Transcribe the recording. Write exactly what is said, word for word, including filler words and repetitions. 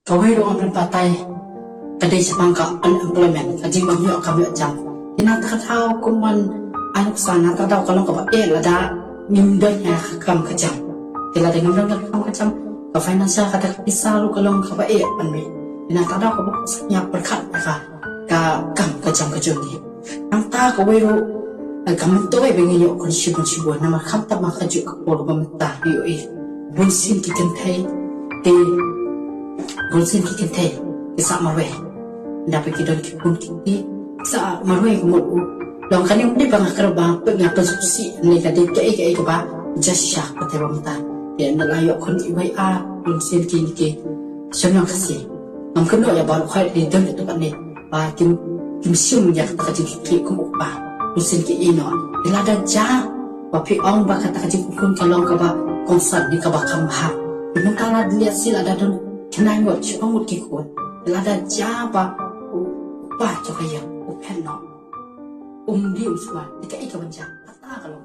Kawei ruh ngam don batai ka dei shaphang ka unemployment, ka jingbym ïoh kam ïoh jam. Te na kata ka daw kum ban ai nuksa, na kata ka daw ka long kaba eh lada ngim don ïa ka kam ka jam. Te lada ngim don ïa ka kam ka jam, ka financial, kata ka pisa ruh ka long kaba eh ban mih. Te na kata ka daw kaba sngap pyrkhat ïa ka, ka kam ka jam ka jong ngi. Nangta kawei ruh, eh, ka myntoi ba ngi ïoh khun shibun shibun, namar khamtam ha kajuh ka por ba mynta ngi ïohi bunsien ki kynthei, te bunsien ki kynthei ki sah marwei. Ynda ba ki don ki khun ki kti, ki sah marwei ka mut u. Long kane u dei ba nga kyrpad ba pynjah pynsuh sih ne ka dei kaei kaei kaba jia shisha ka te ba mynta. Te ynda la ïoh khun iwei ar, bunsien ki, ki shnong Khasi. Ngam kynnoh ïa baroh, hooid, ki don katto katne ba kim, kim shim ïa kata ka jingkitkhlieh kum u kpa. Bunsien ki ïeh noh. Te lada jia ba phi ong ba kata ka jingkitkhlieh ka long kaba kongsan ne kaba kham bha, te mynta lada leit sih, lada don khyndai ngut, shiphew ngut ki khun, te lada jia ba u kpa jong ka ïing u phet noh, um dih um sumar, te kaei kaban jia? Kata ka long